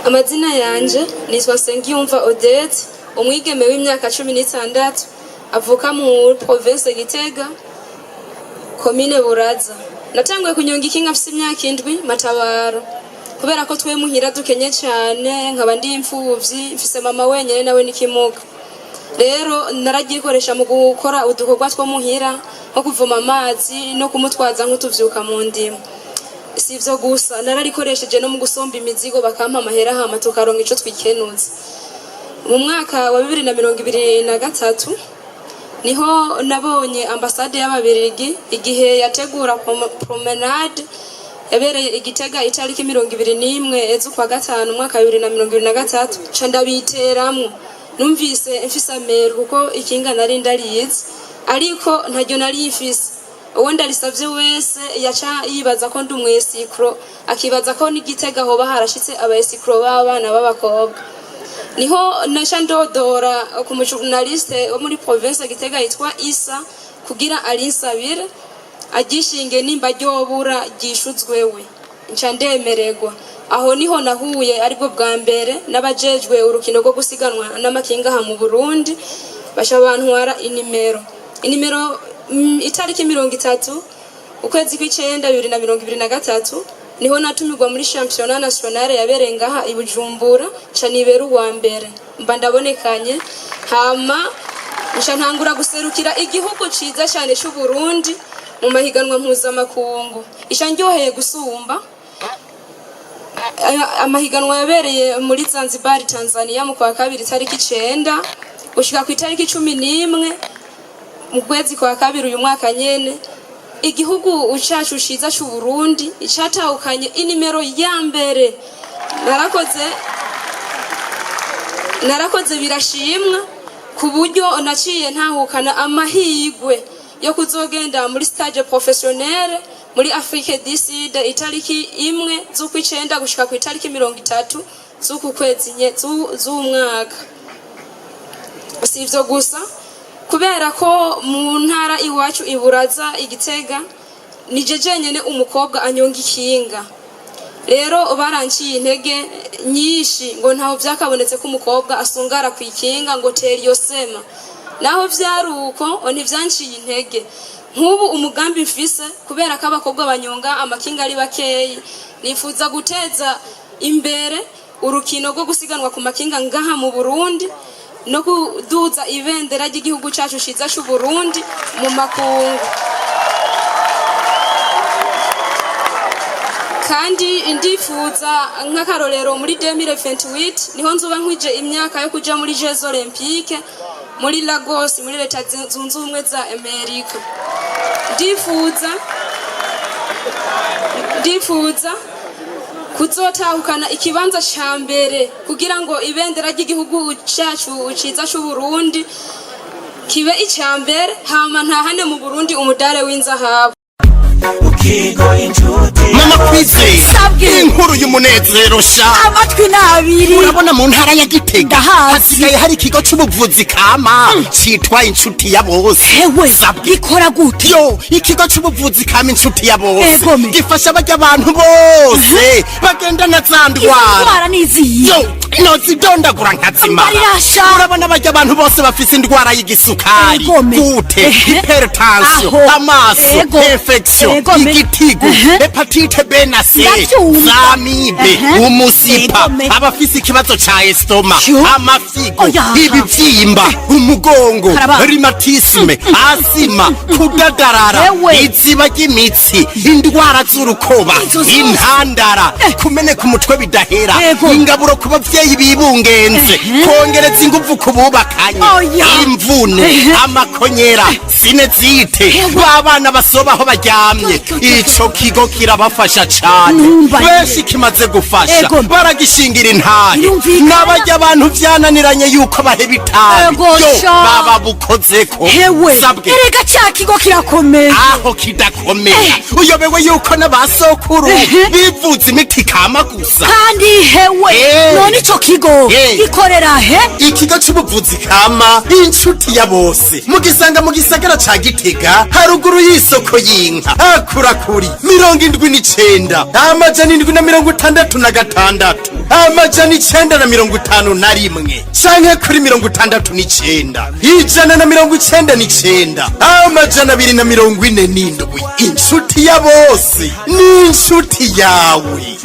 Amazina yanje nitwa Nsengiyumva Odette, umwigeme w'imyaka 16, avuka mu province Gitega, komine Buraza. Natanguye kunyonga ikinga mfise imyaka 7 matabaro, kubera ko twe muhira dukenye cyane, nkaba ndi imfuvyi, mfise mama wenyene nawe n'ikimuga. Rero naragikoresha mu gukora udukorwa two muhira, nko kuvoma amazi no kumutwaza nk'utuvyuka mu ndimo. Si ivyo gusa, nararikoresheje no mu gusomba imizigo, bakampa amahera, hama tukaronka ico twikenuza. Mu mwaka wa 2023 niho nabonye ambasade y'Ababirigi igihe yategura promenade yabereye Igitega itariki 21 z'ukwa gatanu umwaka wa 2023, ca ndabiteramwo. Numvise mfise ameru kuko ikinga nari ndarizi, ariko ntaryo nari mfise. Uwo ndarisavye wese yaca yibaza ko ndi umwescroc, akibaza ko n'Igitega hoba harashitse abaescrocs b'abana b'abakobwa. Niho naca ndodora ku mujournaliste wo muri province Gitega yitwa Isa kugira arinsabire agishinge, nimba ryobura ryishuzwewe, nca ndemererwa. Aho niho nahuye aribwo bwa mbere n'abajejwe urukino rwo gusiganwa n'amakinga aha mu Burundi, baca bantwara inimero. Itariki 30 ukwezi kw'icenda 2023 niho natumirwa muri championnat national yabereye ngaha i Bujumbura, nca nibera uwa mbere, mba ndabonekanye. Hama nca ntangura guserukira igihugu ciza cyane c'u Burundi mu mahiganwa mpuzamakungu. Ica ndyoheye gusumba amahiganwa yabereye muri Zanzibar, Tanzania, mu kwa kabiri itariki 9 gushika ku itariki 11 mu kwezi kwa kabiri uyu mwaka nyene. Igihugu cacu ciza c'u Burundi icatahukanye inimero ya mbere. Narakoze, narakoze, birashimwa, ku buryo naciye ntahukana amahigwe yo kuzogenda muri stage professionnel muri Afrique du Sud itariki 1 z'ukwicenda gushika ku itariki 30 z'uku kwezi z'umwaka. Si ivyo gusa, kubera ko mu ntara iwacu Iburaza Igitega nije jenyene umukobwa anyonga ikinga. Rero baranciye intege nyinshi ngo ntaho vyakabonetse ko umukobwa asungara ku ikinga, ngo tera iyo sema. Naho vyari uko, ntivyanciye intege. Nk'ubu umugambi mfise, kubera ko abakobwa banyonga amakinga ari bakeyi, nifuza guteza imbere urukino rwo gusiganwa ku makinga ngaha mu Burundi no kuduza ibendera ry'igihugu cacu ciza c'u Burundi mu makungu. Kandi ndifuza, nk'akarorero, muri 2028 niho nzuba nkwije imyaka yo kuja muri Jeux Olympiques muri Lagos, muri Leta Zunze Ubumwe za Amerika. Ndifuza kuzotahukana ikibanza ca mbere kugira ngo ibendera ry'igihugu cacu ciza c'u Burundi kibe ica mbere, hama ntahane mu Burundi umudare w'inzahabu. Mama Kwizera. Sabwe. Inkuru y'umunezero sha. Amatwi ni abiri. Urabona mu ntara ya Gitega Ndahazi. hasigaye hari ikigo c'ubuvuzi kama citwa Inshuti ya Bose. Hewe. Sabwe. Gikora gute? Yo, ikigo c'ubuvuzi kama Inshuti ya Bose Egome. gifasha barya abantu bose bagendana za Izo ndwara. ndwara ni izihe? Yo, nozidondagura nkazimara. Mbarirasha. Urabona barya abantu bose bafise indwara y'igisukari, Egome. gute, hypertension, Aho. amaso, infection, Egome. igitigu, hépatite B na C, Ndavyumva. z'amibe, umusipa, abafise ikibazo ca estomac, Yo. amafyigo, Oya. ibivyimba, umugongo, Karaba. rhumatisme, asima, kudadarara, Ewe. iziba ry'imitsi, indwara z'urukoba, Izo zose. intandara, kumeneka umutwe bidahera, ingaburo ku bavyeyi bibungenze, kongereza inguvu ku bubakanye, Oya. imvune, amakonyera, sinusite, Ewe. b'abana basoba aho baryamye. Yo, yo, yo, yo. Ico kigo kirabafasha cane. Numva Benshi kimaze gufasha baragishingira intahe. Birumvikana. N'abarya abantu vyananiranye yuko baheba itabi, Ego yo, sha. baba bukozeko. Hewe. Sabwe. Erega ca kigo kirakomeye. Aho kidakomeye, uyobewe yuko n'abasokuru bivuza imiti kama gusa? Kandi hewe, none ico Ico kigo gikorera he? Ikigo c'ubuvuzi kama Inshuti ya Bose mugisanga mu gisagara ca Gitega, haruguru y'isoko y'inka. Hakurakuri 79 766 951 canke kuri 69 199 247. Inshuti ya bose ni inshuti yawe.